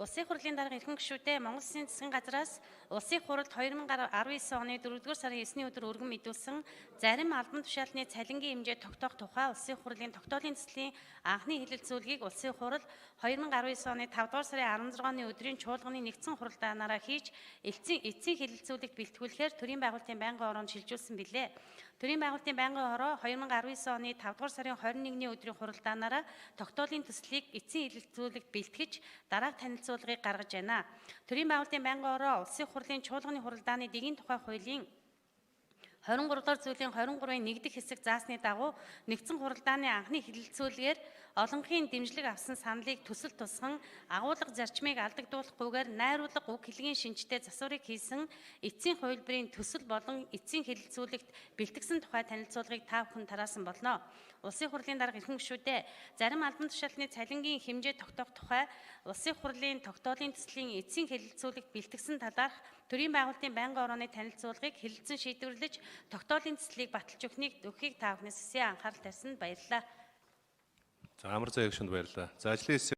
Улсын хурлын дарга эрхэм гишүүдээ, Монгол Улсын засгийн газраас Улсын хурлд 2019 оны 4-р сарын 9-ний өдөр өргөн мэдүүлсэн зарим албан тушаалны цалингийн хэмжээ тогтоох тухай Улсын хурлын тогтоолын төслийн анхны хэлэлцүүлгийг Улсын хурал 2019 оны 5-р сарын 16-ны өдрийн чуулганы нэгдсэн хуралдаанаараа хийж эцсийн хэлэлцүүлэгт бэлтгүүлэхээр төрийн байгуулалтын байнгын ороонд шилжүүлсэн билээ. Төрийн байгуулалтын байнгын хороо 2019 оны 5-р сарын 21-ний өдрийн хуралдаанаараа тогтоолын төслийг эцсийн хэлэлцүүлэгт бэлтгэж дараах танилцуулгыг гаргаж байна. Төрийн байгуулалтын байнгын хороо Улсын хурлын чуулганы хуралдааны дэгийн тухай хуулийн 23 дугаар зүйлийн 23-ын 1 дэх хэсэг заасны дагуу нэгдсэн хуралдааны анхны хэлэлцүүлгээр олонхын дэмжлэг авсан саналыг төсөл тусган агуулга зарчмыг алдагдуулахгүйгээр найруулга уг хэлгийн шинжтэй засварыг хийсэн эцсийн хувилбарын төсөл болон эцсийн хэлэлцүүлэгт бэлтгэсэн тухай танилцуулгыг та бүхэн тараасан болно. Улсын хурлын дарга эрхэм гишүүдээ, зарим албан тушаалтны цалингийн хэмжээ тогтоох тухай Улсын хурлын тогтоолын төслийн эцсийн хэлэлцүүлэгт бэлтгэсэн талаарх төрийн байгуулалтын байнгын орооны танилцуулгыг хэлэлцэн шийдвэрлэж тогтоолын төслийг баталж өгөхийг та бүхнээс хүсье. Анхаарал тавьсанд баярлалаа. За, Амар заа гишүүнд баярлалаа. За, ажлын хэсэг